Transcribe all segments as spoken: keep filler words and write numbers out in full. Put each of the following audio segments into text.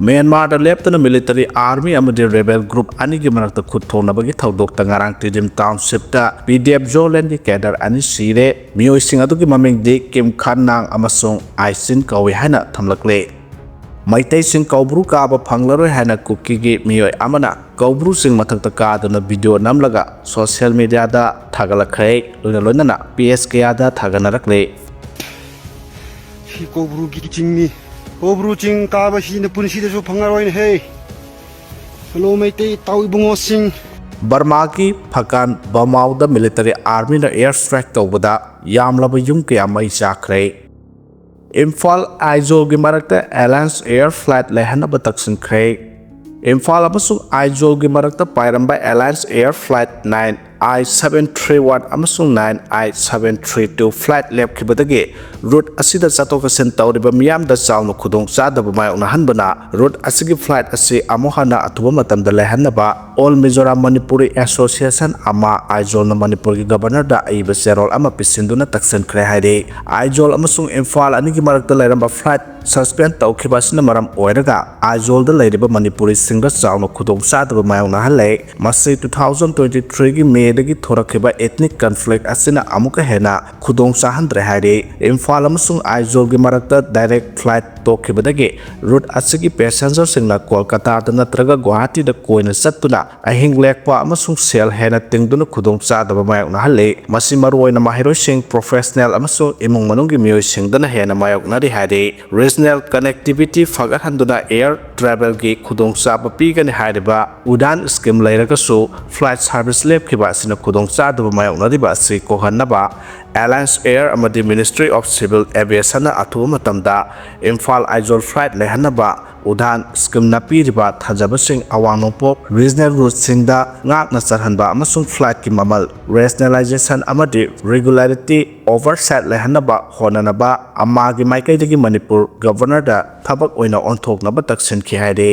ꯃ꯭ꯌꯥꯟꯃꯥꯔꯗ ꯂꯦꯞꯇꯅ military army ꯑꯃꯗꯤ rebel group ꯑꯅꯤꯒꯤ ꯃꯔꯛꯇ ꯈꯨꯠ ꯊꯣꯡꯅꯕꯒꯤ ꯊꯧꯗꯣꯛꯇ ꯉꯔꯥꯡ ꯇꯤꯗꯤꯝ ꯇꯥꯎꯟꯁꯤꯞꯇ ꯄꯤ ꯗꯤ ꯑꯦꯐ ꯖꯣꯂꯦꯟꯒꯤ ꯀꯦꯗꯔ ꯑꯅꯤ ꯁꯤꯔꯦ꯫ ꯃꯤꯑꯣꯏꯁꯤꯡ ꯑꯗꯨꯒꯤ ꯃꯃꯤꯡꯗꯤ ꯀꯤꯝ ꯈꯥꯟ ꯅꯥꯡ ꯑꯃꯁꯨꯡ ꯑꯥꯏ ꯆꯤꯟ ꯀꯧꯏ ꯍꯥꯏꯅ ꯊꯝꯂꯛꯂꯤ꯫ ꯃꯩꯇꯩꯁꯤꯡ ꯀꯧꯕ꯭ꯔꯨ ꯀꯥꯕ ꯐꯪꯂꯔꯣꯏ ꯍꯥꯏꯅ ꯀꯨꯀꯤꯒꯤ ꯃꯤꯑꯣꯏ ꯑꯃꯅ ꯀꯧꯕ꯭ꯔꯨ ꯆꯤꯡ ꯃꯊꯛꯇ ꯀꯥꯗꯨꯅ ꯚꯤꯗꯤꯑꯣ ꯅꯝꯂꯒ ꯁꯣꯁꯤꯌꯦꯜ ꯃꯤꯗꯤꯌꯥꯗ ꯊꯥꯒꯠꯂꯛꯈ꯭ꯔꯦ꯫ ꯂꯣꯏꯅ ꯂꯣꯏꯅꯅ ꯄꯤ ꯑꯦꯁ ꯀꯌꯥꯗ ꯊꯥꯒꯠꯅꯔꯛꯂꯤ꯫ ꯁꯤ ꯀꯧꯕ꯭ꯔꯨꯒꯤ ꯆꯤꯡꯅꯤ꯫ ꯀꯧꯕ꯭ꯔꯨ ꯆꯤꯡ ꯀꯥꯕꯁꯤꯅ ꯄꯨꯟꯁꯤꯗꯁꯨ ꯐꯪꯉꯔꯣꯏꯅꯦ ꯍꯦ꯫ ꯍꯜꯂꯣ ꯃꯩꯇꯩ ꯏꯇꯥꯎ ꯏꯕꯨꯡꯉꯣꯁꯤꯡ꯫ ꯕꯔꯃꯥꯒꯤ ꯐꯀꯥꯟ ꯕꯃꯥꯎꯗ ꯃꯤꯂꯤꯇꯔꯤ ꯑꯥꯔꯃꯤꯅ ꯑꯦꯌꯔ ꯁ꯭ꯇ꯭ꯔꯥꯏꯛ ꯇꯧꯕꯗ ꯌꯥꯝꯂꯕ ꯌꯨꯝ ꯀꯌꯥ ꯃꯩ ꯆꯥꯛꯈ꯭ꯔꯦ꯫ ꯏꯝꯐꯥꯜ ꯑꯥꯏꯖꯣꯜꯒꯤ ꯃꯔꯛꯇ ꯑꯦꯂꯥꯌꯟꯁ ꯑꯦꯌꯔ ꯐ꯭ꯂꯥꯏꯠ ꯂꯩꯍꯟꯅꯕ ꯇꯛꯁꯤꯟꯈ꯭ꯔꯦ꯫ ꯏꯝꯐꯥꯜ ꯑꯃꯁꯨꯡ ꯑꯥꯏꯖꯣꯜꯒꯤ ꯃꯔꯛꯇ ꯄꯥꯏꯔꯝꯕ alliance air flight nine I seven three one ꯑꯃꯁꯨꯡ nine I seven three two flight ꯂꯦꯞꯈꯤꯕꯗꯒꯤ ꯔꯨꯠ ꯑꯁꯤꯗ ꯆꯠꯊꯣꯛ ꯆꯠꯁꯤꯟ ꯇꯧꯔꯤꯕ ꯃꯤꯌꯥꯝꯗ ꯆꯥꯎꯅ ꯈꯨꯗꯣꯡꯆꯥꯗꯕ ꯃꯥꯌꯣꯛꯅꯍꯟꯕꯅ ꯔꯨꯠ ꯑꯁꯤꯒꯤ ꯐ꯭ꯂꯥꯏꯠ ꯑꯁꯤ ꯑꯃꯨꯛ ꯍꯟꯅ ꯑꯊꯨꯕ ꯃꯇꯝꯗ ꯂꯩꯍꯟꯅꯕ ꯑꯣꯜ ꯃꯤꯖꯣꯔꯥꯝ ꯃꯅꯤꯄꯨꯔꯤ ꯑꯦꯁꯣꯁꯤꯌꯦꯁꯟ ꯑꯃ ꯑꯥꯏꯖꯣꯜꯅ ꯃꯅꯤꯄꯨꯔꯒꯤ ꯒꯕꯔꯅꯔꯗ ꯑꯏꯕ ꯆꯦꯔꯣꯜ ꯑꯃ ꯄꯤꯁꯤꯟꯗꯨꯅ ꯇꯛꯁꯤꯟꯈ꯭ꯔꯦ ꯍꯥꯏꯔꯤ꯫ ꯑꯥꯏꯖꯣꯜ ꯑꯃꯁꯨꯡ ꯏꯝꯐꯥꯜ ꯑꯅꯤꯒꯤ ꯃꯔꯛꯇ ꯂꯩꯔꯝꯕ ꯐ꯭ꯂꯥꯏꯠ ꯁꯁꯄꯦꯟ ꯇꯧꯈꯤꯕ ꯑꯁꯤꯅ ꯃꯔꯝ ꯑꯣꯏꯔꯒ ꯑꯥꯏꯖꯣꯜꯗ ꯂꯩꯔꯤꯕ ꯃꯅꯤꯄꯨꯔꯤꯁꯤꯡꯗ ꯆꯥꯎꯅ ꯈꯨꯗꯣꯡꯆꯥꯗꯕ ꯃꯥꯌꯣꯛꯅꯍꯜꯂꯦ꯫ ꯃꯁꯤ two thousand twenty threeꯒꯤ ꯃꯦꯗꯒꯤ ꯊꯣꯔꯛꯈꯤꯕ ethnic conflict ꯑꯁꯤꯅ ꯑꯃꯨꯛꯀ ꯍꯦꯟꯅ ꯈꯨꯗꯣꯡ ꯆꯥꯍꯟꯗ꯭ꯔꯦ ꯍꯥꯏꯔꯤ꯫ ꯏꯝꯐꯥꯜ ꯑꯃꯁꯨꯡ ꯑꯥꯏꯖꯣꯜꯒꯤ ꯃꯔꯛꯇ direct flight ꯇꯣꯛꯈꯤꯕꯗꯒꯤ ꯔꯨꯠ ꯑꯁꯤꯒꯤ ꯄꯦꯁꯦꯟꯖꯔꯁꯤꯡꯅ ꯀꯣꯜꯀꯇꯥꯗ ꯅꯠꯇ꯭ꯔꯒ ꯒꯨꯋꯥꯍꯥꯇꯤꯗ ꯀꯣꯏꯅ ꯆꯠꯇꯨꯅ ꯑꯍꯤꯡ ꯂꯦꯛꯄ ꯑꯃꯁꯨꯡ ꯁꯦꯜ ꯍꯦꯟꯅ ꯇꯤꯡꯗꯨꯅ ꯈꯨꯗꯣꯡꯆꯥꯗꯕ ꯃꯥꯌꯣꯛꯅꯍꯜꯂꯤ꯫ ꯃꯁꯤ ꯃꯔꯨꯑꯣꯏꯅ ꯃꯍꯩꯔꯣꯏꯁꯤꯡ, ꯄ꯭ꯔꯣꯐꯦꯁꯅꯦꯜ ꯑꯃꯁꯨꯡ ꯏꯃꯨꯡ ꯃꯅꯨꯡꯒꯤ ꯃꯤꯑꯣꯏꯁꯤꯡꯗꯅ ꯍꯦꯟꯅ ꯃꯥꯌꯣꯛꯅꯔꯤ ꯍꯥꯏꯔꯤ꯫ Regional connectivity ꯐꯒꯠꯍꯟꯗꯨꯅ air travelꯒꯤ ꯈꯨꯗꯣꯡꯆꯥꯕ ꯄꯤꯒꯅꯤ ꯍꯥꯏꯔꯤꯕ ꯎꯗꯥꯟ scheme ꯂꯩꯔꯒꯁꯨ flight service ꯂꯦꯞꯈꯤꯕ ꯑꯁꯤꯅ ꯈꯨꯗꯣꯡꯆꯥꯗꯕ ꯃꯥꯌꯣꯛꯅꯔꯤꯕ ꯑꯁꯤ ꯀꯣꯛꯍꯟꯅꯕ Alliance Air ꯑꯃꯗꯤ Ministry of Civil Aviationꯅ ꯑꯊꯨꯕ ꯃꯇꯝꯗ ꯏꯝꯐꯥꯜ ꯑꯥꯏꯖꯣꯜ flight ꯂꯩꯍꯟꯅꯕ ꯎꯗꯥꯟ scheme ꯅ ꯄꯤꯔꯤꯕ ꯊꯥꯖꯕꯁꯤꯡ ꯑꯋꯥꯡ ꯅꯣꯡꯄꯣꯛ regional routeꯁꯤꯡꯗ ꯉꯥꯛꯅ ꯆꯠꯍꯟꯕ ꯑꯃꯁꯨꯡ flightꯀꯤ ꯃꯃꯜ rationalization ꯑꯃꯗꯤ regularity oversight ꯂꯩꯍꯟꯅꯕ ꯍꯣꯠꯅꯅꯕ ꯑꯃꯥꯒꯤ ꯃꯥꯏꯀꯩꯗꯒꯤ ꯃꯅꯤꯄꯨꯔ ꯒꯕꯔꯅꯔꯗ ꯊꯕꯛ ꯑꯣꯏꯅ ꯑꯣꯟꯊꯣꯛꯅꯕ ꯇꯛꯁꯤꯟꯈꯤ ꯍꯥꯏꯔꯤ꯫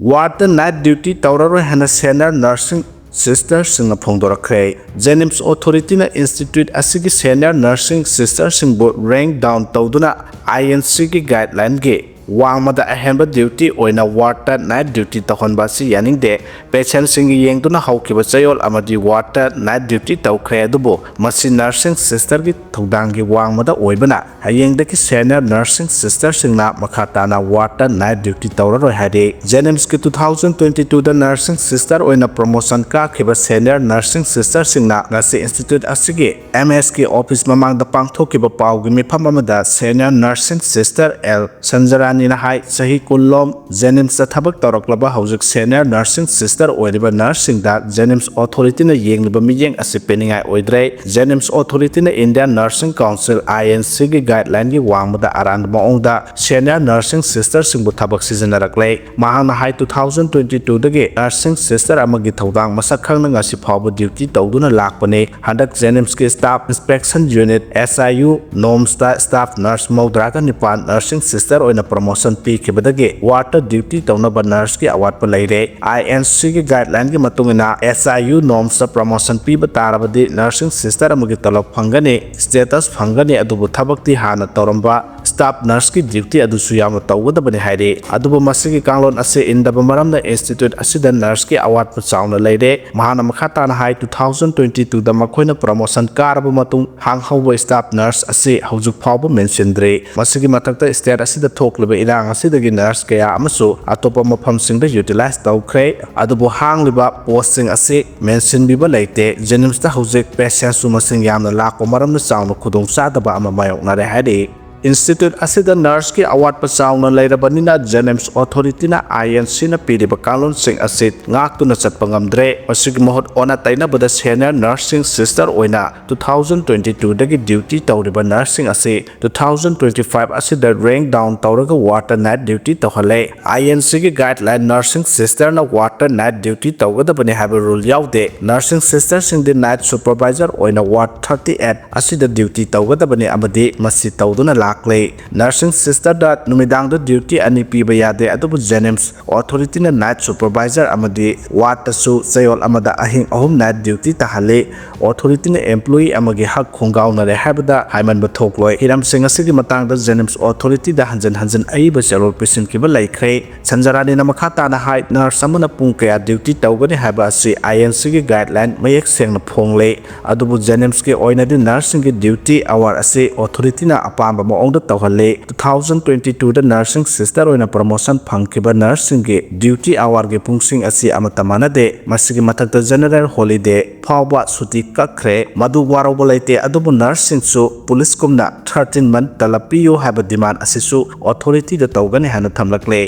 Wardꯇ night duty ꯇꯧꯔꯔꯣꯏ ꯍꯥꯏꯅ senior nursing sisterꯁꯤꯡꯅ ꯐꯣꯡꯗꯣꯔꯛꯈ꯭ꯔꯦ꯫ JNIMS authorityꯅ institute ꯑꯁꯤꯒꯤ senior nursing sisterꯁꯤꯡꯕꯨ rank down ꯇꯧꯗꯨꯅ INCꯒꯤ guidelineꯒꯤ ꯋꯥꯡꯃꯗ ꯑꯍꯦꯟꯕ ꯗ꯭ꯌꯨꯇꯤ ꯑꯣꯏꯅ ꯋꯥꯔꯗꯇ ꯅꯥꯏꯠ ꯗ꯭ꯌꯨꯇꯤ ꯇꯧꯍꯟꯕ ꯑꯁꯤ ꯌꯥꯅꯤꯡꯗꯦ꯫ ꯄꯦꯁꯦꯟꯁꯤꯡꯒꯤ ꯌꯦꯡꯗꯨꯅ ꯍꯧꯈꯤꯕ ꯆꯌꯣꯜ ꯑꯃꯗꯤ ꯋꯥꯔꯗꯇ ꯅꯥꯏꯠ ꯗ꯭ꯌꯨꯇꯤ ꯇꯧꯈ꯭ꯔꯦ, ꯑꯗꯨꯕꯨ ꯃꯁꯤ ꯅꯔꯁꯤꯡ ꯁꯤꯁꯇꯔꯒꯤ ꯊꯧꯗꯥꯡꯒꯤ ꯋꯥꯡꯃꯗ ꯑꯣꯏꯕꯅ ꯍꯌꯦꯡꯗꯒꯤ ꯁꯦꯅꯤꯌꯔ ꯅꯔꯁꯤꯡ ꯁꯤꯁꯇꯔꯁꯤꯡꯅ ꯃꯈꯥ ꯇꯥꯅ ꯋꯥꯔꯗꯇ ꯅꯥꯏꯠ ꯗ꯭ꯌꯨꯇꯤ ꯇꯧꯔꯔꯣꯏ ꯍꯥꯏꯔꯤ꯫ ꯖꯦꯅꯤꯝꯁꯀꯤ ꯇꯨ ꯊꯥꯎꯖꯟ ꯇ꯭ꯋꯦꯟꯇꯤ ꯇꯨꯗ ꯅꯔꯁꯤꯡ ꯁꯤꯁꯇꯔ ꯑꯣꯏꯅ ꯄ꯭ꯔꯣꯃꯣꯁꯟ ꯀꯥꯈꯤꯕ ꯁꯦꯅꯤꯌꯔ ꯅꯔꯁꯤꯡ ꯁꯤꯁꯇꯔꯁꯤꯡꯅ ꯉꯁꯤ ꯏꯟꯁꯇꯤꯇ꯭ꯌꯨꯠ ꯑꯁꯤꯒꯤ ꯑꯦꯝ ꯑꯦꯁꯀꯤ ꯑꯣꯐꯤꯁ ꯃꯃꯥꯡꯗ ꯄꯥꯡꯊꯣꯛꯈꯤꯕ ꯄꯥꯎꯒꯤ ꯃꯤꯐꯝ ꯑꯃꯗ ꯁꯦꯅꯤꯌꯔ ꯅꯔꯁꯤꯡ ꯁꯤꯁꯇꯔ ꯑꯦꯜ ꯁꯟꯖꯔꯥꯅꯤꯅ ꯍꯥꯏ, ꯆꯍꯤ ꯀꯨꯟꯂꯣꯝ ꯖꯦꯅꯤꯝꯁꯇ ꯊꯕꯛ ꯇꯧꯔꯛꯂꯕ ꯍꯧꯖꯤꯛ ꯁꯦꯅꯤꯌꯔ ꯅꯔꯁꯤꯡ ꯁꯤꯁꯇꯔ ꯑꯣꯏꯔꯤꯕ ꯅꯔꯁꯁꯤꯡꯗ ꯖꯦꯅꯤꯝꯁ ꯑꯣꯊꯣꯔꯤꯇꯤꯅ ꯌꯦꯡꯂꯤꯕ ꯃꯤꯠꯌꯦꯡ ꯑꯁꯤ ꯄꯦꯟꯅꯤꯡꯉꯥꯏ ꯑꯣꯏꯗ꯭ꯔꯦ꯫ ꯖꯦꯅꯤꯝꯁ ꯑꯣꯊꯣꯔꯤꯇꯤꯅ Indian nursing council, I N ꯁꯤꯒꯤ ꯒꯥꯏꯗꯂꯥꯏꯟꯒꯤ ꯋꯥꯡꯃꯗ ꯑꯔꯥꯟꯕ ꯃꯑꯣꯡꯗ ꯁꯦꯅꯤꯌꯔ ꯅꯔꯁꯤꯡ ꯁꯤꯁꯇꯔꯁꯤꯡꯕꯨ ꯊꯕꯛ ꯁꯤꯖꯤꯟꯅꯔꯛꯂꯦ꯫ ꯃꯍꯥꯛꯅ ꯍꯥꯏ, ꯇꯨ ꯊꯥꯎꯖꯟ ꯇ꯭ꯋꯦꯟꯇꯤ ꯇꯨꯗꯒꯤ ꯅꯔꯁꯤꯡ ꯁꯤꯁꯇꯔ ꯑꯃꯒꯤ ꯊꯧꯗꯥꯡ ꯃꯁꯛ ꯈꯪꯅ ꯉꯁꯤ ꯐꯥꯎꯕ ꯗ꯭ꯌꯨꯇꯤ ꯇꯧꯗꯨꯅ ꯂꯥꯛꯄꯅꯤ꯫ ꯍꯟꯗꯛ ꯖꯦꯅꯤꯝꯁꯀꯤ staff inspection unit, S I U, ꯅꯣꯝꯁꯇ ꯁ꯭ꯇꯥꯐ ꯅꯔꯁ ꯃꯧꯗ꯭ꯔꯥꯒ ꯅꯤꯄꯥꯟ ꯅꯔꯁꯤꯡ ꯁꯤꯁꯇꯔ ꯑꯣꯏꯅ ꯄ꯭ꯔꯣꯃꯣꯁꯟ ꯄꯤꯈꯤꯕꯗꯒꯤ ꯋꯥꯔꯗꯇ ꯗ꯭ꯌꯨꯇꯤ ꯇꯧꯅꯕ ꯅꯔꯁꯀꯤ ꯑꯋꯥꯠꯄ ꯂꯩꯔꯦ꯫ ꯑꯥꯏ ꯑꯦꯟ ꯁꯤꯒꯤ ꯒꯥꯏꯗꯂꯥꯏꯟꯒꯤ ꯃꯇꯨꯡ ꯏꯟꯅ, ꯑꯦꯁ ꯑꯥꯏ ꯌꯨ ꯅꯣꯝꯁꯇ ꯄ꯭ꯔꯣꯃꯣꯁꯟ ꯄꯤꯕ ꯇꯥꯔꯕꯗꯤ ꯅꯔꯁꯤꯡ ꯁꯤꯁꯇꯔ ꯑꯃꯒꯤ ꯇꯣꯂꯣꯞ ꯐꯪꯒꯅꯤ, ꯁ꯭ꯇꯦꯇꯁ ꯐꯪꯒꯅꯤ, ꯑꯗꯨꯕꯨ ꯊꯕꯛꯇꯤ ꯍꯥꯟꯅ ꯇꯧꯔꯝꯕ ꯁ꯭ꯇꯥꯐ ꯅꯔꯁꯀꯤ ꯗ꯭ꯌꯨꯇꯤ ꯑꯗꯨꯁꯨ ꯌꯥꯎꯅ ꯇꯧꯒꯗꯕꯅꯤ ꯍꯥꯏꯔꯤ꯫ ꯑꯗꯨꯕꯨ ꯃꯁꯤꯒꯤ ꯀꯥꯡꯂꯣꯟ ꯑꯁꯤ ꯏꯟꯗꯕ ꯃꯔꯝꯅ ꯏꯟꯁꯇꯤꯇ꯭ꯌꯨꯠ ꯑꯁꯤꯗ ꯅꯔꯁꯀꯤ ꯑꯋꯥꯠꯄ ꯆꯥꯎꯅ ꯂꯩꯔꯦ꯫ ꯃꯍꯥꯛꯅ ꯃꯈꯥ ꯇꯥꯅ ꯍꯥꯏ, ꯇꯨ ꯊꯥꯎꯖꯟ ꯇ꯭ꯋꯦꯟꯇꯤ ꯇꯨꯗ ꯃꯈꯣꯏꯅ ꯄ꯭ꯔꯣꯃꯣꯁꯟ ꯀꯥꯔꯕ ꯃꯇꯨꯡ ꯍꯥꯡꯍꯧꯕ ꯁ꯭ꯇꯥꯐ ꯅꯔꯁ ꯑꯁꯤ ꯍꯧꯖꯤꯛ ꯐꯥꯎꯕ ꯃꯦꯟꯁꯤꯟꯗ꯭ꯔꯤ꯫ ꯃꯁꯤꯒꯤ ꯃꯊꯛꯇ ꯁ꯭ꯇꯦꯠ ꯑꯁꯤꯗ ꯊꯣꯛꯂꯤꯕ ꯏꯔꯥꯡ ꯑꯁꯤꯗꯒꯤ ꯅꯔꯁ ꯀꯌꯥ ꯑꯃꯁꯨ ꯑꯇꯣꯞꯄ ꯃꯐꯝꯁꯤꯡꯗ ꯌꯨꯇꯤꯂꯥꯏꯖ ꯇꯧꯈ꯭ꯔꯦ꯫ ꯑꯗꯨꯕꯨ ꯍꯥꯡꯂꯤꯕ ꯄꯣꯁꯁꯤꯡ ꯑꯁꯤ ꯃꯦꯟꯁꯤꯟꯕꯤꯕ ꯂꯩꯇꯦ꯫ ꯖꯦꯅꯤꯝꯁꯇ ꯍꯧꯖꯤꯛ ꯄꯦꯁꯦꯟꯁꯁꯨ ꯃꯁꯤꯡ ꯌꯥꯝꯅ ꯂꯥꯛꯄ ꯃꯔꯝꯅ ꯆꯥꯎꯅ ꯈꯨꯗꯣꯡꯆꯥꯗꯕ ꯑꯃ ꯃꯥꯌꯣꯛꯅꯔꯦ ꯍꯥꯏꯔꯤ꯫ ꯏꯟꯁꯇꯤꯇ꯭ꯌꯨꯠ ꯑꯁꯤꯗ ꯅꯔꯁꯀꯤ ꯑꯋꯥꯠꯄ ꯆꯥꯎꯅ ꯂꯩꯔꯕꯅꯤꯅ ꯖꯦꯅꯤꯝꯁ ꯑꯣꯊꯣꯔꯤꯇꯤꯅ ꯑꯥꯏ ꯑꯦꯟ ꯁꯤꯅ ꯄꯤꯔꯤꯕ ꯀꯥꯡꯂꯣꯟꯁꯤꯡ ꯑꯁꯤ ꯉꯥꯛꯇꯨꯅ ꯆꯠꯄ ꯉꯝꯗ꯭ꯔꯦ꯫ ꯃꯁꯤꯒꯤ ꯃꯍꯨꯠ ꯑꯣꯟꯅ ꯇꯩꯅꯕꯗ ꯁꯦꯅꯤꯌꯔ ꯅꯔꯁꯁꯤꯡ ꯁꯤꯁꯇꯔ ꯑꯣꯏꯅ ꯇꯨ ꯊꯥꯎꯖꯟ ꯇ꯭ꯋꯦꯟꯇꯤ ꯇꯨꯗꯒꯤ ꯗ꯭ꯌꯨꯇꯤ ꯇꯧꯔꯤꯕ ꯅꯔꯁꯁꯤꯡ ꯑꯁꯤ ꯇꯨ ꯊꯥꯎꯖꯟ ꯇ꯭ꯋꯦꯟꯇꯤ ꯐꯥꯏꯚ ꯑꯁꯤꯗ ꯔꯦꯡꯛ ꯗꯥꯎꯟ ꯇꯧꯔꯒ ꯋꯥꯔꯗꯇ ꯅꯥꯏꯠ ꯗ꯭ꯌꯨꯇꯤ ꯇꯧꯍꯜꯂꯦ꯫ ꯑꯥꯏ ꯑꯦꯟ ꯁꯤꯒꯤ ꯒꯥꯏꯗꯂꯥꯏꯟ ꯅꯔꯁꯤꯡ ꯁꯤꯁꯇꯔꯅ ꯋꯥꯔꯗꯇ ꯅꯥꯏꯠ ꯗ꯭ꯌꯨꯇꯤ ꯇꯧꯒꯗꯕꯅꯤ ꯍꯥꯏꯕ ꯔꯨꯜ ꯌꯥꯎꯗꯦ꯫ ꯅꯔꯁꯤꯡ ꯁꯤꯁꯇꯔꯁꯤꯡꯗꯤ ꯅꯥꯏꯠ ꯁꯨꯄꯔꯚꯥꯏꯖꯔ ꯑꯣꯏꯅ ꯋꯥꯔꯗ ꯊꯥꯔꯇꯤ ꯑꯦꯠ ꯑꯁꯤꯗ ꯗ꯭ꯌꯨꯇꯤ ꯇꯧꯒꯗꯕꯅꯤ ꯑꯃꯗꯤ ꯃꯁꯤ ꯇꯧꯗꯨꯅ ꯂꯥꯛꯂꯦ꯫ Nursing sisterꯗ ꯅꯨꯃꯤꯗꯥꯡꯗ duty ꯑꯅꯤ ꯄꯤꯕ ꯌꯥꯗꯦ, ꯑꯗꯨꯕꯨ JNIMS authorityꯅ night supervisor ꯑꯃꯗꯤ wardꯇꯁꯨ ꯆꯌꯣꯜ ꯑꯃꯗ ꯑꯍꯤꯡ ꯑꯍꯨꯝ night duty ꯇꯥꯍꯜꯂꯤ꯫ Authorityꯅ employee ꯑꯃꯒꯤ ꯍꯛ ꯈꯣꯡꯒꯥꯎꯅꯔꯦ ꯍꯥꯏꯕꯗ ꯍꯥꯏꯃꯟꯕ ꯊꯣꯛꯂꯣꯏ꯫ ꯍꯤꯔꯝꯁꯤꯡ ꯑꯁꯤꯒꯤ ꯃꯇꯥꯡꯗ JNIMS authorityꯗ ꯍꯟꯖꯤꯟ ꯍꯟꯖꯤꯟ ꯑꯏꯕ ꯆꯦꯔꯣꯜ ꯄꯤꯁꯤꯟꯈꯤꯕ ꯂꯩꯈ꯭ꯔꯦ꯫ ꯁꯟꯖꯔꯥꯅꯤꯅ ꯃꯈꯥ ꯇꯥꯅ ꯍꯥꯏ, nurse ꯑꯃꯅ ꯄꯨꯡ ꯀꯌꯥ duty ꯇꯧꯒꯅꯤ ꯍꯥꯏꯕ ꯑꯁꯤ INCꯒꯤ guideline ꯃꯌꯦꯛ ꯁꯦꯡꯅ ꯐꯣꯡꯂꯦ꯫ ꯑꯗꯨꯕꯨ JNIMSꯀꯤ ꯑꯣꯏꯅꯗꯤ nurseꯁꯤꯡꯒꯤ duty hour ꯑꯁꯤ authorityꯅ ꯑꯄꯥꯝꯕ ꯃꯑꯣꯡꯗ ꯇꯧꯍꯜꯂꯤ꯫ Two thousand twenty twoꯗ nursing sister ꯑꯣꯏꯅ promotion ꯐꯪꯈꯤꯕ nurseꯁꯤꯡꯒꯤ duty hourꯒꯤ ꯄꯨꯡꯁꯤꯡ ꯑꯁꯤ ꯑꯃꯠꯇ ꯃꯥꯟꯅꯗꯦ꯫ ꯃꯁꯤꯒꯤ ꯃꯊꯛꯇ general holiday ꯐꯥꯎꯕ ꯁꯨꯇꯤ ꯀꯛꯈ꯭ꯔꯦ꯫ ꯃꯗꯨ ꯋꯥꯔꯧꯕ ꯂꯩꯇꯦ, ꯑꯗꯨꯕꯨ nurseꯁꯤꯡꯁꯨ policeꯀꯨꯝꯅ thirteen month ꯇꯂꯕ ꯄꯤꯌꯨ ꯍꯥꯏꯕ demand ꯑꯁꯤꯁꯨ authorityꯗ ꯇꯧꯒꯅꯤ ꯍꯥꯏꯅ ꯊꯝꯂꯛꯂꯦ꯫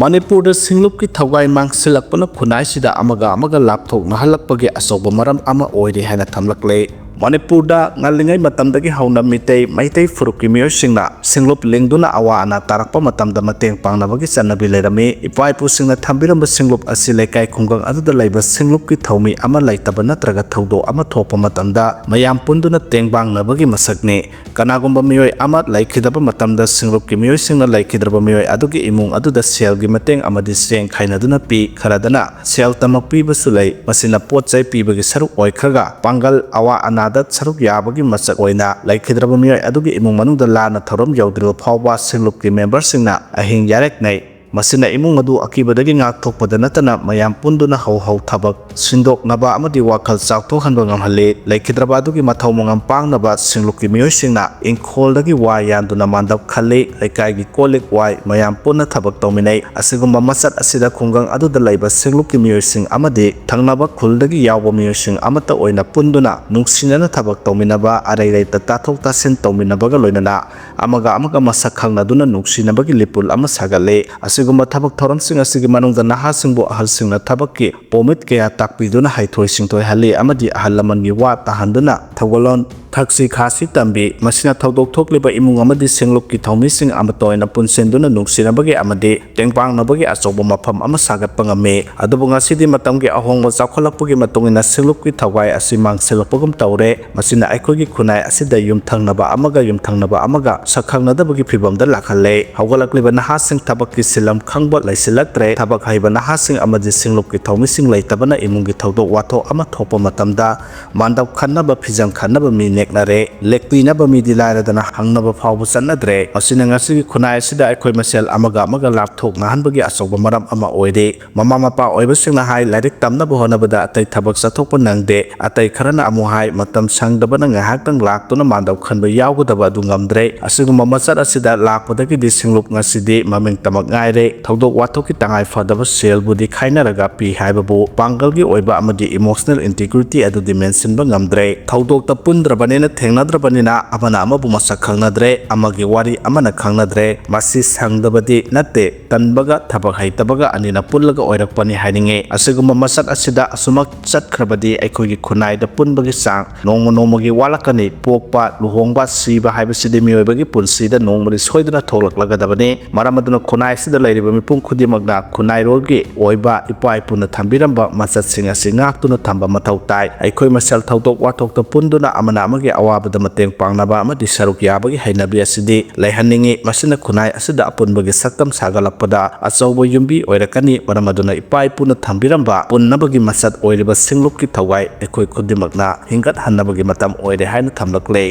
ꯃꯅꯤꯄꯨꯔꯗ ꯁꯤꯡꯂꯨꯞꯀꯤ ꯊꯧꯒꯥꯏ ꯃꯥꯡꯁꯤꯜꯂꯛꯄꯅ ꯈꯨꯟꯅꯥꯏꯁꯤꯗ ꯑꯃꯒ ꯑꯃꯒ ꯂꯥꯞꯊꯣꯛꯅꯍꯜꯂꯛꯄꯒꯤ ꯑꯆꯧꯕ ꯃꯔꯝ ꯑꯃ ꯑꯣꯏꯔꯤ ꯍꯥꯏꯅ ꯊꯝꯂꯛꯂꯦ꯫ ꯃꯅꯤꯄꯨꯔꯗ ꯉꯜꯂꯤꯉꯩ ꯃꯇꯝꯗꯒꯤ ꯍꯧꯅ ꯃꯤꯇꯩ, ꯃꯩꯇꯩ ꯐꯨꯔꯨꯞꯀꯤ ꯃꯤꯑꯣꯏꯁꯤꯡꯅ ꯁꯤꯡꯂꯨꯞ ꯂꯤꯡꯗꯨꯅ ꯑꯋꯥ ꯑꯅꯥ ꯇꯥꯔꯛꯄ ꯃꯇꯝꯗ ꯃꯇꯦꯡ ꯄꯥꯡꯅꯕꯒꯤ ꯆꯠꯅꯕꯤ ꯂꯩꯔꯝꯃꯤ꯫ ꯏꯄꯥ ꯏꯄꯨꯁꯤꯡꯅ ꯊꯝꯕꯤꯔꯝꯕ ꯁꯤꯡꯂꯨꯞ ꯑꯁꯤ ꯂꯩꯀꯥꯏ ꯈꯨꯡꯒꯪ ꯑꯗꯨꯗ ꯂꯩꯕ ꯁꯤꯡꯂꯨꯞꯀꯤ ꯊꯧꯃꯤ ꯑꯃ ꯂꯩꯇꯕ ꯅꯠꯇ꯭ꯔꯒ ꯊꯧꯗꯣꯛ ꯑꯃ ꯊꯣꯛꯄ ꯃꯇꯝꯗ ꯃꯌꯥꯝ ꯄꯨꯟꯗꯨꯅ ꯇꯦꯡꯕꯥꯡꯅꯕꯒꯤ ꯃꯁꯛꯅꯤ꯫ ꯀꯅꯥꯒꯨꯝꯕ ꯃꯤꯑꯣꯏ ꯑꯃ ꯂꯩꯈꯤꯗꯕ ꯃꯇꯝꯗ ꯁꯤꯡꯂꯨꯞꯀꯤ ꯃꯤꯑꯣꯏꯁꯤꯡꯅ ꯂꯩꯈꯤꯗ꯭ꯔꯕ ꯃꯤꯑꯣꯏ ꯑꯗꯨꯒꯤ ꯏꯃꯨꯡ ꯑꯗꯨꯗ ꯁꯦꯜꯒꯤ ꯃꯇꯦꯡ ꯑꯃꯗꯤ ꯆꯦꯡ ꯈꯥꯏꯅꯗꯨꯅ ꯄꯤ꯫ ꯈꯔꯗꯅ ꯁꯦꯜ ꯇꯃꯛ ꯄꯤꯕꯁꯨ ꯂꯩ꯫ ꯃꯁꯤꯅ ꯄꯣꯠ ꯆꯩ ꯄꯤꯕꯒꯤ ꯁꯔꯨꯛ ꯑꯣꯏꯈ꯭ꯔꯒ ꯄꯥꯡꯒꯜ ꯑꯋꯥ ꯑꯅꯥꯗ ꯁꯔꯨꯛ ꯌꯥꯕꯒꯤ ꯃꯁꯛ ꯑꯣꯏꯅ ꯂꯩꯈꯤꯗ꯭ꯔꯕ ꯃꯤꯑꯣꯏ ꯑꯗꯨꯒꯤ ꯏꯃꯨꯡ ꯃꯅꯨꯡꯗ ꯂꯥꯟꯅ ꯊꯧꯔꯝ ꯌꯧꯗ꯭ꯔꯤꯕ ꯐꯥꯎꯕ ꯁꯤꯡꯂꯨꯞꯀꯤ memberꯁꯤꯡꯅ ꯑꯍꯤꯡ ꯌꯥꯔꯦꯛꯅꯩ꯫ ꯃꯁꯤꯅ ꯏꯃꯨꯡ ꯑꯗꯨ ꯑꯀꯤꯕꯗꯒꯤ ꯉꯥꯛꯊꯣꯛꯄꯗ ꯅꯠꯇꯅ ꯃꯌꯥꯝ ꯄꯨꯟꯗꯨꯅ ꯍꯧ ꯍꯧ ꯊꯕꯛ ꯁꯤꯟꯗꯣꯛꯅꯕ ꯑꯃꯗꯤ ꯋꯥꯈꯜ ꯆꯥꯎꯊꯣꯛꯍꯟꯕ ꯉꯝꯍꯜꯂꯤ꯫ ꯂꯩꯈꯤꯗ꯭ꯔꯕ ꯑꯗꯨꯒꯤ ꯃꯊꯧ ꯃꯉꯝ ꯄꯥꯡꯅꯕ ꯁꯤꯡꯂꯨꯞꯀꯤ ꯃꯤꯑꯣꯏꯁꯤꯡꯅ ꯏꯪꯈꯣꯜꯗꯒꯤ ꯋꯥ ꯌꯥꯟꯗꯨꯅ ꯃꯥꯟꯗꯞ ꯈꯜꯂꯤ, ꯂꯩꯀꯥꯏꯒꯤ ꯀꯣꯜ ꯂꯤꯛ ꯋꯥꯏ, ꯃꯌꯥꯝ ꯄꯨꯟꯅ ꯊꯕꯛ ꯇꯧꯃꯤꯟꯅꯩ꯫ ꯑꯁꯤꯒꯨꯝꯕ ꯃꯆꯠ ꯑꯁꯤꯗ ꯈꯨꯡꯒꯪ ꯑꯗꯨꯗ ꯂꯩꯕ ꯁꯤꯡꯂꯨꯞꯀꯤ ꯃꯤꯑꯣꯏꯁꯤꯡ ꯑꯃꯗꯤ ꯊꯪꯅꯕ ꯈꯨꯜꯗꯒꯤ ꯌꯥꯎꯕ ꯃꯤꯑꯣꯏꯁꯤꯡ ꯑꯃꯠꯇ ꯑꯣꯏꯅ ꯄꯨꯟꯗꯨꯅ ꯅꯨꯡꯁꯤꯅꯅ ꯊꯕꯛ ꯇꯧꯃꯤꯟꯅꯕ, ꯑꯔꯩ ꯂꯩꯇ ꯇꯥꯊꯣꯛ ꯇꯥꯁꯤꯟ ꯇꯧꯃꯤꯟꯅꯕꯒ ꯂꯣꯏꯅꯅ ꯑꯃꯒ ꯑꯃꯒ ꯃꯁꯛ ꯈꯪꯅꯗꯨꯅ ꯅꯨꯡꯁꯤꯅꯕꯒꯤ ꯂꯤꯄꯨꯟ ꯑꯃ ꯁꯥꯒꯠꯂꯤ꯫ ꯑꯁꯤꯒꯨꯝꯕ ꯊꯕꯛ ꯊꯧꯔꯝꯁꯤꯡ ꯑꯁꯤꯒꯤ ꯃꯅꯨꯡꯗ ꯅꯍꯥꯁꯤꯡꯕꯨ ꯑꯍꯜꯁꯤꯡꯅ ꯊꯕꯛꯀꯤ ꯄꯣꯃꯤꯠ ꯀꯌꯥ ꯇꯥꯛꯄꯤꯗꯨꯅ ꯍꯩꯊꯣꯏ ꯁꯤꯡꯊꯣꯏꯍꯜꯂꯤ ꯑꯃꯗꯤ ꯑꯍꯜ ꯂꯃꯟꯒꯤ ꯋꯥ ꯇꯥꯍꯟꯗꯨꯅ ꯊꯧꯒꯜꯂꯣꯟ ꯊꯛꯁꯤ ꯈꯥꯁꯤ ꯇꯝꯕꯤ꯫ ꯃꯁꯤꯅ ꯊꯧꯗꯣꯛ ꯊꯣꯛꯂꯤꯕ ꯏꯃꯨꯡ ꯑꯃꯗꯤ ꯁꯤꯡꯂꯨꯞꯀꯤ ꯊꯧꯃꯤꯁꯤꯡ ꯑꯃꯠꯇ ꯑꯣꯏꯅ ꯄꯨꯟꯁꯤꯟꯗꯨꯅ ꯅꯨꯡꯁꯤꯅꯕꯒꯤ ꯑꯃꯗꯤ ꯇꯦꯡꯕꯥꯡꯅꯕꯒꯤ ꯑꯆꯧꯕ ꯃꯐꯝ ꯑꯃ ꯁꯥꯒꯠꯄ ꯉꯝꯃꯤ꯫ ꯑꯗꯨꯕꯨ ꯉꯁꯤꯗꯤ ꯃꯇꯝꯒꯤ ꯑꯍꯣꯡꯕ ꯆꯥꯎꯈꯠꯂꯛꯄꯒꯤ ꯃꯇꯨꯡ ꯏꯟꯅ ꯁꯤꯡꯂꯨꯞꯀꯤ ꯊꯋꯥꯏ ꯑꯁꯤ ꯃꯥꯡꯁꯤꯜꯂꯛꯄꯒꯨꯝ ꯇꯧꯔꯦ꯫ ꯃꯁꯤꯅ ꯑꯩꯈꯣꯏꯒꯤ ꯈꯨꯟꯅꯥꯏ ꯑꯁꯤꯗ ꯌꯨꯝꯊꯪꯅꯕ ꯑꯃꯒ ꯌꯨꯝꯊꯪꯅꯕ ꯑꯃꯒ ꯁꯛꯈꯪꯅꯗꯕꯒꯤ ꯐꯤꯚꯝꯗ ꯂꯥꯛꯍꯜꯂꯦ꯫ ꯍꯧꯒꯠꯂꯛꯂꯤꯕ ꯅꯍꯥꯁꯤꯡ ꯊꯕꯛꯀꯤ ꯁꯤꯟꯂꯝ ꯈꯪꯕ ꯂꯩꯁꯤꯜꯂꯛꯇ꯭ꯔꯦ꯫ ꯊꯕꯛ ꯍꯩꯕ ꯅꯍꯥꯁꯤꯡ ꯑꯃꯗꯤ ꯁꯤꯡꯂꯨꯞꯀꯤ ꯊꯧꯃꯤꯁꯤꯡ ꯂꯩꯇꯕꯅ ꯏꯃꯨꯡꯒꯤ ꯊꯧꯗꯣꯛ ꯋꯥꯊꯣꯛ ꯑꯃ ꯊꯣꯛꯄ ꯃꯇꯝꯗ ꯃꯥꯟꯗꯞ ꯈꯟꯅꯕ, ꯐꯤꯖꯪ ꯈꯟꯅꯕ ꯃꯤ ꯅꯦꯛꯅꯔꯦ꯫ ꯂꯦꯛꯄꯤꯅꯕ ꯃꯤꯗꯤ ꯂꯥꯏꯔꯗꯅ ꯍꯪꯅꯕ ꯐꯥꯎꯕ ꯆꯠꯅꯗ꯭ꯔꯦ꯫ ꯃꯁꯤꯅ ꯉꯁꯤꯒꯤ ꯈꯨꯟꯅꯥꯏ ꯑꯁꯤꯗ ꯑꯩꯈꯣꯏ ꯃꯁꯦꯜ ꯑꯃꯒ ꯑꯃꯒ ꯂꯥꯞꯊꯣꯛꯅꯍꯟꯕꯒꯤ ꯑꯆꯧꯕ ꯃꯔꯝ ꯑꯃ ꯑꯣꯏꯔꯦ꯫ ꯃꯃꯥ ꯃꯄꯥ ꯑꯣꯏꯕꯁꯤꯡꯅ ꯍꯥꯏ, ꯂꯥꯏꯔꯤꯛ ꯇꯝꯅꯕ ꯍꯣꯠꯅꯕꯗ ꯑꯇꯩ ꯊꯕꯛ ꯆꯠꯊꯣꯛꯄ ꯅꯪꯗꯦ꯫ ꯑꯇꯩ ꯈꯔꯅ ꯑꯃꯨꯛ ꯍꯥꯏ, ꯃꯇꯝ ꯁꯪꯗꯕꯅ ꯉꯥꯏꯍꯥꯛꯇꯪ ꯂꯥꯛꯇꯨꯅ ꯃꯥꯟꯗꯞ ꯈꯟꯕ ꯌꯥꯎꯒꯗꯕ ꯑꯗꯨ ꯉꯝꯗ꯭ꯔꯦ꯫ ꯑꯁꯤꯒꯨꯝꯕ ꯃꯆꯠ ꯑꯁꯤꯗ ꯂꯥꯛꯄꯗꯒꯤꯗꯤ ꯁꯤꯡꯂꯨꯞ ꯉꯁꯤꯗꯤ ꯃꯃꯤꯡ ꯇꯃꯛ ꯉꯥꯏꯔꯦ꯫ ꯊꯧꯗꯣꯛ ꯋꯥꯊꯣꯛꯀꯤ ꯇꯉꯥꯏ ꯐꯗꯕ ꯁꯦꯜꯕꯨꯗꯤ ꯈꯥꯏꯅꯔꯒ ꯄꯤ ꯍꯥꯏꯕꯕꯨ ꯄꯥꯡꯒꯜꯒꯤ ꯑꯣꯏꯕ ꯑꯃꯗꯤ emotional integrity ꯑꯗꯨꯗꯤ ꯃꯦꯟꯁꯤꯟꯕ ꯉꯝꯗ꯭ꯔꯦ꯫ ꯊꯧꯗꯣꯛꯇ ꯄꯨꯟꯗ꯭ꯔꯕꯅꯤꯅ, ꯊꯦꯡꯅꯗ꯭ꯔꯕꯅꯤꯅ ꯑꯃꯅ ꯑꯃꯕꯨ ꯃꯁꯛ ꯈꯪꯅꯗ꯭ꯔꯦ, ꯑꯃꯒꯤ ꯋꯥꯔꯤ ꯑꯃꯅ ꯈꯪꯅꯗ꯭ꯔꯦ꯫ ꯃꯁꯤ ꯁꯪꯗꯕꯗꯤ ꯅꯠꯇꯦ, ꯇꯟꯕꯒ ꯊꯕꯛ ꯍꯩꯇꯕꯒ ꯑꯅꯤꯅ ꯄꯨꯜꯂꯒ ꯑꯣꯏꯔꯛꯄꯅꯤ ꯍꯥꯏꯅꯤꯡꯉꯤ꯫ ꯑꯁꯤꯒꯨꯝꯕ ꯃꯆꯠ ꯑꯁꯤꯗ ꯑꯁꯨꯃꯛ ꯆꯠꯈ꯭ꯔꯕꯗꯤ ꯑꯩꯈꯣꯏꯒꯤ ꯈꯨꯟꯅꯥꯏꯗ ꯄꯨꯟꯕꯒꯤ ꯆꯥꯡ ꯅꯣꯡꯃ ꯅꯣꯡꯃꯒꯤ ꯋꯥꯠꯂꯛꯀꯅꯤ꯫ ꯄꯣꯛꯄ, ꯂꯨꯍꯣꯡꯕ, ꯁꯤꯕ ꯍꯥꯏꯕꯁꯤꯗꯤ ꯃꯤꯑꯣꯏꯕꯒꯤ ꯄꯨꯟꯁꯤꯗ ꯅꯣꯡꯃꯗꯤ ꯁꯣꯏꯗꯅ ꯊꯣꯛꯂꯛꯂꯒꯗꯕꯅꯤ꯫ ꯃꯔꯝ ꯑꯗꯨꯅ ꯈꯨꯟꯅꯥꯏ ꯑꯁꯤꯗ ꯂꯩꯔꯤꯕ ꯃꯤꯄꯨꯝ ꯈꯨꯗꯤꯡꯃꯛꯅ ꯈꯨꯟꯅꯥꯏꯔꯣꯜꯒꯤ ꯑꯣꯏꯕ ꯏꯄꯥ ꯏꯄꯨꯅ ꯊꯝꯕꯤꯔꯝꯕ ꯃꯆꯠꯁꯤꯡ ꯑꯁꯤ ꯉꯥꯛꯇꯨꯅ ꯊꯝꯕ ꯃꯊꯧ ꯇꯥꯏ꯫ ꯑꯩꯈꯣꯏ ꯃꯁꯦꯜ ꯊꯧꯗꯣꯛ ꯋꯥꯊꯣꯛꯇ ꯄꯨꯟꯗꯨꯅ ꯑꯃꯅ ꯑꯃꯒꯤ ꯑꯋꯥꯕꯗ ꯃꯇꯦꯡ ꯄꯥꯡꯅꯕ ꯑꯃꯗꯤ ꯁꯔꯨꯛ ꯌꯥꯕꯒꯤ ꯍꯩꯅꯕꯤ ꯑꯁꯤꯗꯤ ꯂꯩꯍꯟꯅꯤꯡꯏ꯫ ꯃꯁꯤꯅ ꯈꯨꯟꯅꯥꯏ ꯑꯁꯤꯗ ꯑꯄꯨꯟꯕꯒꯤ ꯁꯛꯇꯝ ꯁꯥꯒꯠꯂꯛꯄꯗ ꯑꯆꯧꯕ ꯌꯨꯝꯕꯤ ꯑꯣꯏꯔꯛꯀꯅꯤ꯫ ꯃꯔꯝ ꯑꯗꯨꯅ ꯏꯄꯥ ꯏꯄꯨꯅ ꯊꯝꯕꯤꯔꯝꯕ ꯄꯨꯟꯅꯕꯒꯤ ꯃꯆꯠ ꯑꯣꯏꯔꯤꯕ ꯁꯤꯡꯂꯨꯞꯀꯤ ꯊꯋꯥꯏ ꯑꯩꯈꯣꯏ ꯈꯨꯗꯤꯡꯃꯛꯅ ꯍꯤꯡꯒꯠꯍꯟꯅꯕꯒꯤ ꯃꯇꯝ ꯑꯣꯏꯔꯦ ꯍꯥꯏꯅ ꯊꯝꯂꯛꯂꯦ꯫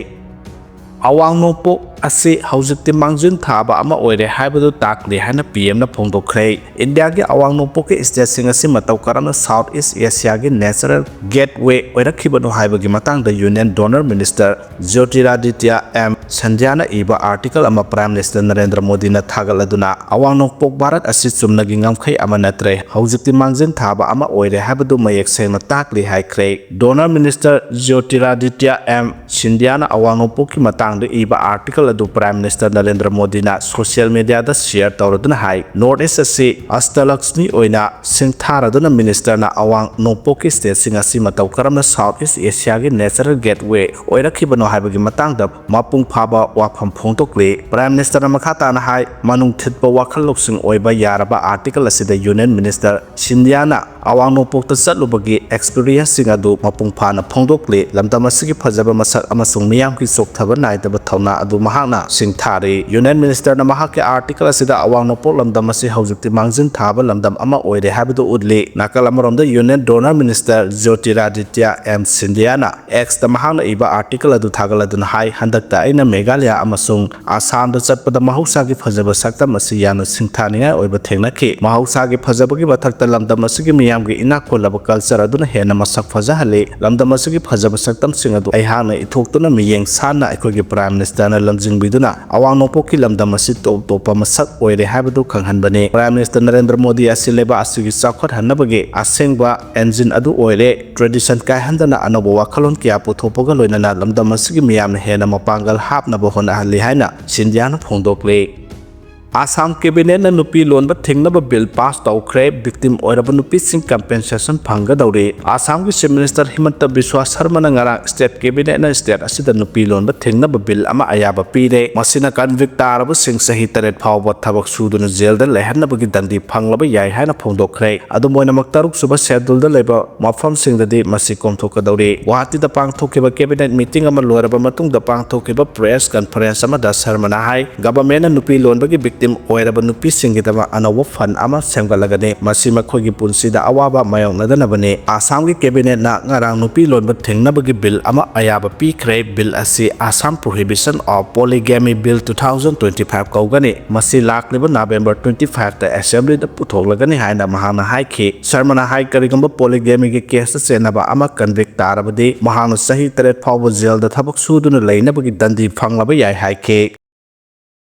ꯑꯋꯥꯡ ꯅꯣꯡꯄꯣꯛ ꯑꯁꯤ ꯍꯧꯖꯤꯛꯇꯤ ꯃꯥꯡꯖꯤꯟ ꯊꯥꯕ ꯑꯃ ꯑꯣꯏꯔꯦ ꯍꯥꯏꯕꯗꯨ ꯇꯥꯛꯂꯤ ꯍꯥꯏꯅ ꯄꯤ ꯑꯦꯝꯅ ꯐꯣꯡꯗꯣꯛꯈ꯭ꯔꯦ꯫ ꯏꯟꯗꯤꯌꯥꯒꯤ ꯑꯋꯥꯡ ꯅꯣꯡꯄꯣꯛꯀꯤ ꯁ꯭ꯇꯦꯠꯁꯤꯡ ꯑꯁꯤ ꯃꯇꯧ ꯀꯔꯝꯅ South East Asiaꯒꯤ natural gateway ꯑꯣꯏꯔꯛꯈꯤꯕꯅꯣ ꯍꯥꯏꯕꯒꯤ ꯃꯇꯥꯡꯗ Union Donor Minister ꯖ꯭ꯌꯣꯇꯤꯔꯥꯗꯤꯇ꯭ꯌ ꯑꯦꯝ ꯁꯟꯙ꯭ꯌꯥꯅ ꯏꯕ ꯑꯥꯔꯇꯤꯀꯜ ꯑꯃ Prime Minister ꯅꯔꯦꯟꯗ꯭ꯔ ꯃꯣꯗꯤꯅ ꯊꯥꯒꯠꯂꯗꯨꯅ, ꯑꯋꯥꯡ ꯅꯣꯡꯄꯣꯛ ꯚꯥꯔꯠ ꯑꯁꯤ ꯆꯨꯝꯅꯒꯤ ꯉꯝꯈꯩ ꯑꯃ ꯅꯠꯇ꯭ꯔꯦ, ꯍꯧꯖꯤꯛꯇꯤ ꯃꯥꯡꯖꯤꯟ ꯊꯥꯕ ꯑꯃ ꯑꯣꯏꯔꯦ ꯍꯥꯏꯕꯗꯨ ꯃꯌꯦꯛ ꯁꯦꯡꯅ ꯇꯥꯛꯂꯤ ꯍꯥꯏꯈ꯭ꯔꯦ꯫ Donor Minister ꯖ꯭ꯌꯣꯇꯤꯔꯥꯗꯤꯇ꯭ꯌ ꯑꯦꯝ ꯁꯤꯟꯙ꯭ꯌꯥꯅ ꯑꯋꯥꯡ ꯅꯣꯡꯄꯣꯛꯀꯤ ꯃꯇꯥꯡꯗ ꯏꯕ ꯑꯥꯔꯇꯤꯀꯜ ꯑꯗꯨ Prime Minister ꯅꯔꯦꯟꯗ꯭ꯔ ꯃꯣꯗꯤꯅ social media ꯗ share ꯇꯧꯔꯗꯨꯅ ꯍꯥꯏ, North East ꯑꯁꯤ ꯑꯁꯇꯂꯛꯁꯃꯤ ꯑꯣꯏꯅ ꯁꯤꯡꯊꯥꯔꯗꯨꯅ ministerꯅ ꯑꯋꯥꯡ ꯅꯣꯡꯄꯣꯛꯀꯤ stateꯁꯤꯡ ꯑꯁꯤ ꯃꯇꯧ ꯀꯔꯝꯅ South East Asiaꯒꯤ natural gateway ꯑꯣꯏꯔꯛꯈꯤꯕꯅꯣ ꯍꯥꯏꯕꯒꯤ ꯃꯇꯥꯡꯗ ꯃꯄꯨꯡ ꯐꯥꯕ ꯋꯥꯐꯝ ꯐꯣꯡꯗꯣꯛꯂꯤ꯫ Prime Ministerꯅ ꯃꯈꯥ ꯇꯥꯅ ꯍꯥꯏ, ꯃꯅꯨꯡ ꯊꯤꯠꯄ ꯋꯥꯈꯜ ꯂꯧꯁꯤꯡ ꯑꯣꯏꯕ ꯌꯥꯔꯕ ꯑꯥꯔꯇꯤꯀꯜ ꯑꯁꯤꯗ Union Minister ꯁꯤꯟꯙ꯭ꯌꯥꯅ ꯑꯋꯥꯡ ꯅꯣꯡꯄꯣꯛꯇ ꯆꯠꯂꯨꯕꯒꯤ experienceꯁꯤꯡ ꯑꯗꯨ ꯃꯄꯨꯡ ꯐꯥꯅ ꯐꯣꯡꯗꯣꯛꯂꯤ꯫ ꯂꯝꯗꯝ ꯑꯁꯤꯒꯤ ꯐꯖꯕ ꯃꯁꯛ ꯑꯃꯁꯨꯡ ꯃꯤꯌꯥꯝꯒꯤ ꯆꯣꯛꯊꯕ ꯅꯥꯏꯗꯕ ꯊꯧꯅꯥ ꯑꯗꯨ ꯃꯍꯥꯛꯅ ꯁꯤꯡꯊꯥꯔꯤ꯫ Union Ministerꯅ ꯃꯍꯥꯛꯀꯤ ꯑꯥꯔꯇꯤꯀꯜ ꯑꯁꯤꯗ ꯑꯋꯥꯡ ꯅꯣꯡꯄꯣꯛ ꯂꯝꯗꯝ ꯑꯁꯤ ꯍꯧꯖꯤꯛꯇꯤ ꯃꯥꯡꯖꯤꯟ ꯊꯥꯕ ꯂꯝꯗꯝ ꯑꯃ ꯑꯣꯏꯔꯦ ꯍꯥꯏꯕꯗꯨ ꯎꯠꯂꯤ꯫ ꯅꯥꯀꯜ ꯑꯃꯔꯣꯝꯗ Union Donor Minister ꯖ꯭ꯌꯣꯇꯤꯔꯥꯗꯤꯇ꯭ꯌ ꯑꯦꯝ ꯁꯤꯟꯙ꯭ꯌꯥꯅ Xꯇ ꯃꯍꯥꯛꯅ ꯏꯕ ꯑꯥꯔꯇꯤꯀꯜ ꯑꯗꯨ ꯊꯥꯒꯠꯂꯗꯨꯅ ꯍꯥꯏ, ꯍꯟꯗꯛꯇ ꯑꯩꯅ ꯃꯦꯘꯥꯂꯌꯥ ꯑꯃꯁꯨꯡ ꯑꯁꯥꯝꯗ ꯆꯠꯄꯗ ꯃꯍꯧꯁꯥꯒꯤ ꯐꯖꯕ ꯁꯛꯇꯝ ꯑꯁꯤ ꯌꯥꯝꯅ ꯁꯤꯡꯊꯥꯅꯤꯡꯉꯥꯏ ꯑꯣꯏꯕ ꯊꯦꯡꯅꯈꯤ꯫ ꯃꯍꯧꯁꯥꯒꯤ ꯐꯖꯕꯒꯤ ꯃꯊꯛꯇ ꯂꯝꯗꯝ ꯑꯁꯤꯒꯤ ꯃꯤꯌꯥꯝꯒꯤ ꯏꯅꯥꯛ ꯈꯨꯜꯂꯕ culture ꯑꯗꯨꯅ ꯍꯦꯟꯅ ꯃꯁꯛ ꯐꯖꯍꯜꯂꯤ꯫ ꯂꯝꯗꯝ ꯑꯁꯤꯒꯤ ꯐꯖꯕ ꯁꯛꯇꯝꯁꯤꯡ ꯑꯗꯨ ꯑꯩꯍꯥꯛꯅ ꯏꯊꯣꯛꯇꯨꯅ ꯃꯤꯠꯌꯦꯡ ꯁꯥꯟꯅ ꯑꯩꯈꯣꯏꯒꯤ Prime Ministerꯅ ꯂꯝꯖꯤꯡꯕꯤꯗꯨꯅ ꯑꯋꯥꯡ ꯅꯣꯡꯄꯣꯛꯀꯤ ꯂꯝꯗꯝ ꯑꯁꯤ ꯇꯣꯞ ꯇꯣꯞꯄ ꯃꯁꯛ ꯑꯣꯏꯔꯦ ꯍꯥꯏꯕꯗꯨ ꯈꯪꯍꯟꯕꯅꯤ꯫ Prime Minister ꯅꯔꯦꯟꯗ꯭ꯔ ꯃꯣꯗꯤ ꯑꯁꯤ ꯂꯩꯕꯥꯛ ꯑꯁꯤꯒꯤ ꯆꯥꯎꯈꯠꯍꯟꯅꯕꯒꯤ ꯑꯁꯦꯡꯕ engine ꯑꯗꯨ ꯑꯣꯏꯔꯦ꯫ Tradition ꯀꯥꯏꯍꯟꯗꯅ ꯑꯅꯧꯕ ꯋꯥꯈꯜꯂꯣꯟ ꯀꯌꯥ ꯄꯨꯊꯣꯛꯄꯒ ꯂꯣꯏꯅꯅ ꯂꯝꯗꯝ ꯑꯁꯤꯒꯤ ꯃꯤꯌꯥꯝꯅ ꯍꯦꯟꯅ ꯃꯄꯥꯡꯒꯜ ꯍꯥꯞꯅꯕ ꯍꯣꯠꯅꯍꯜꯂꯤ ꯍꯥꯏꯅ ꯁꯤꯟꯙ꯭ꯌꯥꯅ ꯐꯣꯡꯗꯣꯛꯂꯤ꯫ ꯑꯁꯥꯝ Cabinetꯅ ꯅꯨꯄꯤ ꯂꯣꯟꯕ ꯊꯤꯡꯅꯕ bill pass ꯇꯧꯈ꯭ꯔꯦ꯫ Victim ꯑꯣꯏꯔꯕ ꯅꯨꯄꯤꯁꯤꯡ compensation ꯐꯪꯒꯗꯧꯔꯤ꯫ ꯑꯁꯥꯝꯒꯤ Chief Minister ꯍꯤꯃꯟꯇ ꯕꯤꯁ꯭ꯋꯥ ꯁꯔꯃꯅ ꯉꯔꯥꯡ state Cabinetꯅ state ꯑꯁꯤꯗ ꯅꯨꯄꯤ ꯂꯣꯟꯕ ꯊꯤꯡꯅꯕ bill ꯑꯃ ꯑꯌꯥꯕ ꯄꯤꯔꯦ꯫ ꯃꯁꯤꯅ convict ꯇꯥꯔꯕꯁꯤꯡ ꯆꯍꯤ ꯇꯔꯦꯠ ꯐꯥꯎꯕ ꯊꯕꯛ ꯁꯨꯗꯨꯅ jailꯗ ꯂꯩꯍꯟꯅꯕꯒꯤ ꯗꯟꯗꯤ ꯐꯪꯂꯕ ꯌꯥꯏ ꯍꯥꯏꯅ ꯐꯣꯡꯗꯣꯛꯈ꯭ꯔꯦ꯫ ꯑꯗꯨꯝ ꯑꯣꯏꯅꯃꯛ, ꯇꯔꯨꯛ ꯁꯨꯕ scheduleꯗ ꯂꯩꯕ ꯃꯐꯝꯁꯤꯡꯗꯗꯤ ꯃꯁꯤ ꯀꯣꯝꯊꯣꯛꯀꯗꯧꯔꯤ꯫ ꯒꯨꯋꯥꯍꯥꯇꯤꯗ ꯄꯥꯡꯊꯣꯛꯈꯤꯕ Cabinet meeting ꯑꯃ ꯂꯣꯏꯔꯕ ꯃꯇꯨꯡꯗ ꯄꯥꯡꯊꯣꯛꯈꯤꯕ press conference ꯑꯃꯗ ꯁꯔꯃꯅ ꯍꯥꯏ, Governmentꯅ ꯅꯨꯄꯤ ꯂꯣꯟꯕꯒꯤ ꯚꯤꯛꯇꯤꯝ ꯑꯣꯏꯔꯕ ꯅꯨꯄꯤꯁꯤꯡꯒꯤꯗꯃꯛ ꯑꯅꯧꯕ ꯐꯟ ꯑꯃ ꯁꯦꯝꯒꯠꯂꯒꯅꯤ꯫ ꯃꯁꯤ ꯃꯈꯣꯏꯒꯤ ꯄꯨꯟꯁꯤꯗ ꯑꯋꯥꯕ ꯃꯥꯌꯣꯛꯅꯗꯅꯕꯅꯤ꯫ ꯑꯁꯥꯝꯒꯤ ꯀꯦꯕꯤꯅꯦꯠꯅ ꯉꯔꯥꯡ ꯅꯨꯄꯤ ꯂꯣꯟꯕ ꯊꯤꯡꯅꯕꯒꯤ ꯕꯤꯜ ꯑꯃ ꯑꯌꯥꯕ ꯄꯤꯈ꯭ꯔꯦ꯫ ꯕꯤꯜ ꯑꯁꯤ Assam Prohibition of Polygamy Bill two thousand twenty-five ꯀꯧꯒꯅꯤ꯫ ꯃꯁꯤ ꯂꯥꯛꯂꯤꯕ ꯅꯕꯦꯝꯕꯔ twenty-five ꯇ ꯑꯦꯁꯦꯝꯕ꯭ꯂꯤꯗ ꯄꯨꯊꯣꯛꯂꯒꯅꯤ ꯍꯥꯏꯅ ꯃꯍꯥꯛꯅ ꯍꯥꯏꯈꯤ꯫ ꯁꯔꯃꯅ ꯍꯥꯏ, ꯀꯔꯤꯒꯨꯝꯕ ꯄꯣꯂꯤꯒꯦꯃꯤꯒꯤ ꯀꯦꯁꯇ ꯆꯦꯟꯅꯕ ꯑꯃ ꯀꯟꯚꯤꯛ ꯇꯥꯔꯕꯗꯤ, ꯃꯍꯥꯛꯅ ꯆꯍꯤ ꯇꯔꯦꯠ ꯐꯥꯎꯕ ꯖꯦꯜꯗ ꯊꯕꯛ ꯁꯨꯗꯨꯅ ꯂꯩꯅꯕꯒꯤ ꯗꯟꯗꯤ ꯐꯪꯂꯕ ꯌꯥꯏ ꯍꯥꯏꯈꯤ꯫